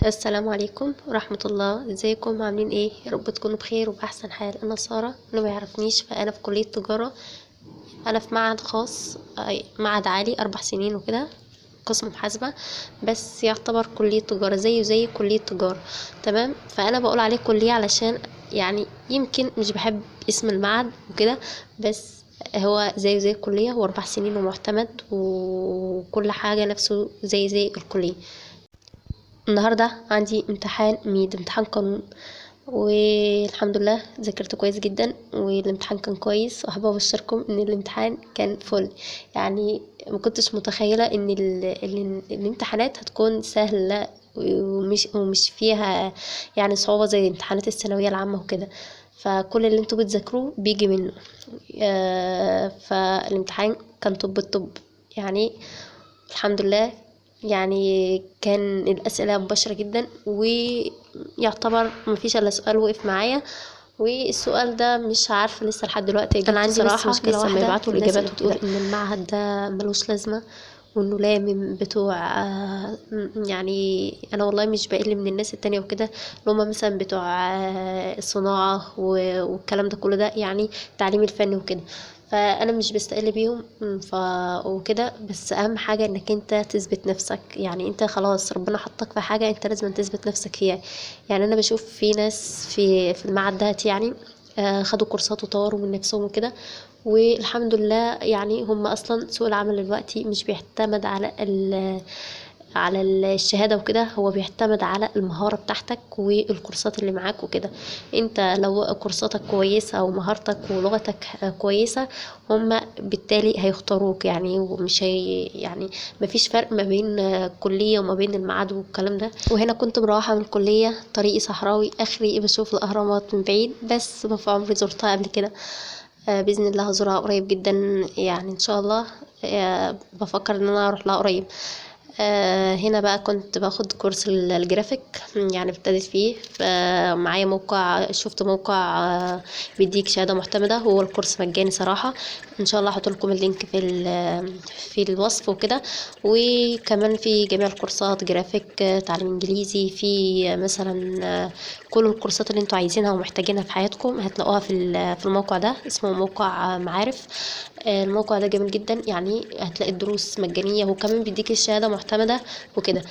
السلام عليكم ورحمة الله. ازيكم عاملين ايه؟ يا رب تكونوا بخير وبأحسن حال. انا سارة، اللي ما يعرفنيش فانا في كلية تجارة، انا في معهد خاص، أي معهد عالي 4 سنين وكده، قسم محاسبة، بس يعتبر كلية تجارة زيه زي كلية تجارة، تمام. فانا بقول عليه كلية علشان يعني يمكن مش بحب اسم المعهد وكده، بس هو زيه زي الكلية، هو 4 سنين ومعتمد وكل حاجة نفسه زي الكلية. النهاردة عندي امتحان mid، امتحان قانون، والحمد لله ذاكرت كويس جدا والامتحان كان كويس، وحابة ابشركم ان الامتحان كان فل. يعني ما كنتش متخيلة ان الامتحانات هتكون سهلة ومش فيها يعني صعوبة زي امتحانات الثانوية العامة وكده، فكل اللي انتوا بتذاكروه بيجي منه. فالامتحان كان طب الطب يعني الحمد لله، يعني كان الأسئلة مباشرة جدا، ويعتبر مفيش إلا سؤال وقف معايا، والسؤال ده مش عارفة لسه لحد دلوقتي أنا إجابته عندي بس صراحة، مشكلة لسه ما واحدة يبعتوا في الناس الإجابات اللي وكده. بتقول إن المعهد ده ملوش لازمة وإنه لامم بتوع، يعني أنا والله مش بقل من الناس التانية وكده، اللي هما مثلا بتوع الصناعة والكلام ده كله، ده يعني التعليم الفني وكده، فأنا مش بستقل بيهم، وكده. بس أهم حاجة إنك أنت تثبت نفسك، يعني أنت خلاص ربنا حطك في حاجة أنت لازم تثبت نفسك فيها. يعني أنا بشوف في ناس في المعهد ده خدوا كورسات وطوروا من نفسهم وكده، والحمد لله. يعني هم أصلا سوق العمل دلوقتي مش بيعتمد على الشهادة وكده، هو بيعتمد على المهارة بتاعتك والكورسات اللي معاك وكده. انت لو كورساتك كويسة ومهارتك ولغتك كويسة، هم بالتالي هيختاروك، يعني ومش هي يعني مفيش فرق ما بين الكلية وما بين الميعاد والكلام ده. وهنا كنت مروحة من الكلية، طريقي صحراوي، اخري بشوف الاهرامات من بعيد، بس ما في عمري زرتها قبل كده. بإذن الله هزورها قريب جدا، يعني إن شاء الله. بفكر إن أنا أروح لها قريب. هنا بقى كنت باخد كورس الجرافيك، يعني ابتديت فيه، فمعايا موقع، شفت موقع، بيديك شهادة معتمدة، هو الكورس مجاني صراحة، إن شاء الله هحط لكم ال link في الوصف وكده. وكمان في جميع الكورسات، جرافيك، تعليم إنجليزي، في مثلا، كل الكورسات اللي انتوا عايزينها ومحتاجينها في حياتكم هتلاقوها في الموقع ده، اسمه موقع معارف. الموقع ده جميل جدا، يعني هتلاقي الدروس مجانية وكمان بيديك الشهادة معتمدة وكده.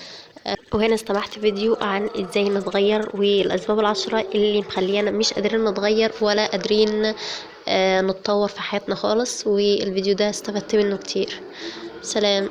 وهنا استمعت فيديو عن ازاي نتغير والاسباب ال10 اللي مخليانا مش قادرين نتغير ولا قادرين، نتطور في حياتنا خالص، والفيديو ده استفدت منه كتير. سلام.